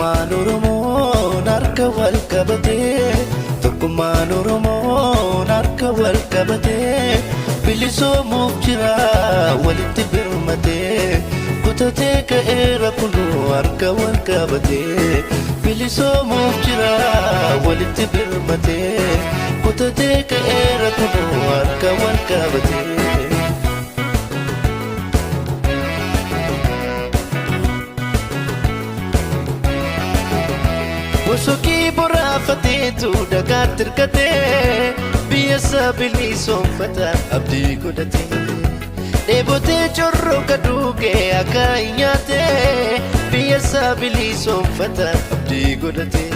Tokkummaan Oromoon harka wal qabatee, tokkummaan Oromoon harka wal qabatee, bilisoomuuf jira walitti birmatee, kutatee ka'eera kunuu harka wal qabatee, bilisoomuuf jira walitti birmatee, kutatee ka'eera kunuu harka wal qabatee. Bosokii boraafateetu dhagaatti hirkatee, biyya isaa bilisoomfata abdii godhatee. Dheebotee corroqa duugee akka hin nyaatee, biyya isaa bilisoomfata abdii godhatee.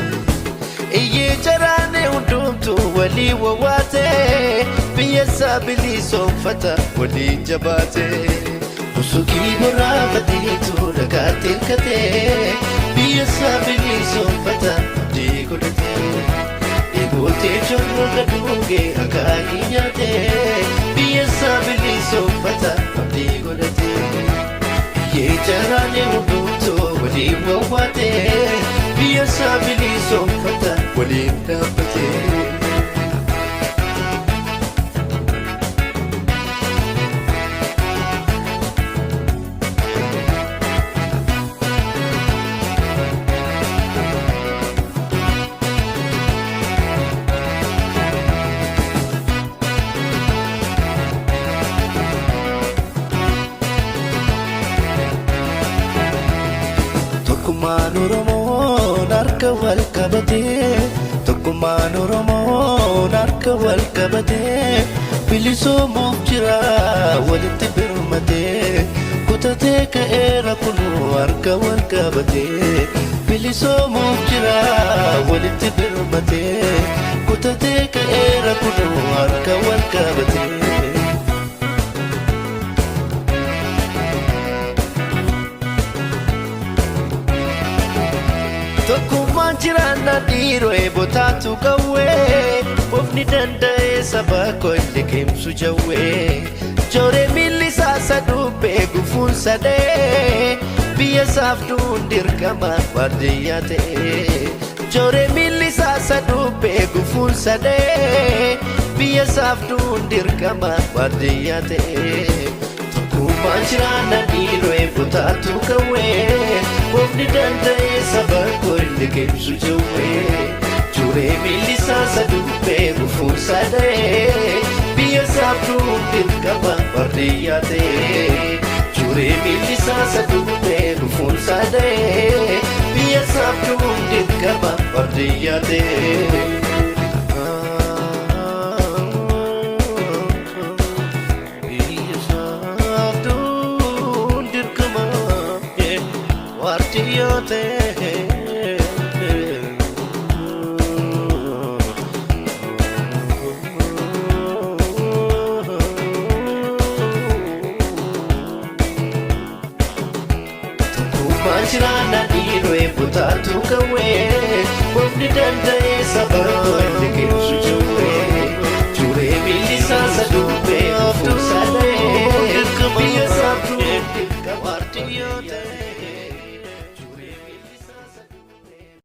Iyyee jaraanee hundumtuu walii wawwaatee, biyya isaa bilisoomfata waliin jabaatee. Bosokii boraafateetu dhagaatti hirkatee, biyya isaa bilisoomfata abdii godhatee. Dheebotee corroqa duugee akka hin nyaatee, biyya isaa bilisoomfata abdii godhatee. Iyyee jaraanee hundumtuu waliin wawwaatee, biyya isaa bilisoomfata waliin dhaabbatee. Tokkummaan Oromoon harka wal qabatee, tokkummaan Oromoon harka wal qabatee, bilisoomuuf jira walitti birmatee, kutatee ka'eera kunuu harka wal qabatee, bilisoomuuf jira walitti birmatee, kutatee ka'eera kunuu harka wal qabatee. Tokkummaan jiraannaan dhiiroo eebotaatu qawwee, ofni danda'ee saba koo liqimsu jawwee. Jooree miilli isaa sadubbee gufuun sadee, biyya isaaf du'uun dirqama waardiyyaa ta'ee. Jooree miilli isaa sadubbee gufuun sadee, biyya isaaf du'uun dirqama waardiyyaa ta'ee. Tokkummaan jiraannaan dhiiroo eebotaatu qawwee, ofni danda'ee saba koo liqimsu jawwee. Jooree miilli isaa sadubbee gufuun sadee, biyya isaaf du'uun dirqama waardiyyaa ta'ee. Jooree miilli isaa sadubbee gufuun sadee, biyya isaaf du'uun dirqama waardiyyaa ta'ee. Biyya isaaf du'uun dirqama waardiyyaa ta'ee. Tokkummaan jiraannaan dhiiroo eebotaatu qawwee, ofni danda'ee saba koo liqimsu jawwee. Jooree miilli isaa sadubbee gufuun sadee, biyya isaaf du'uun dirqama waardiyyaa ta'ee.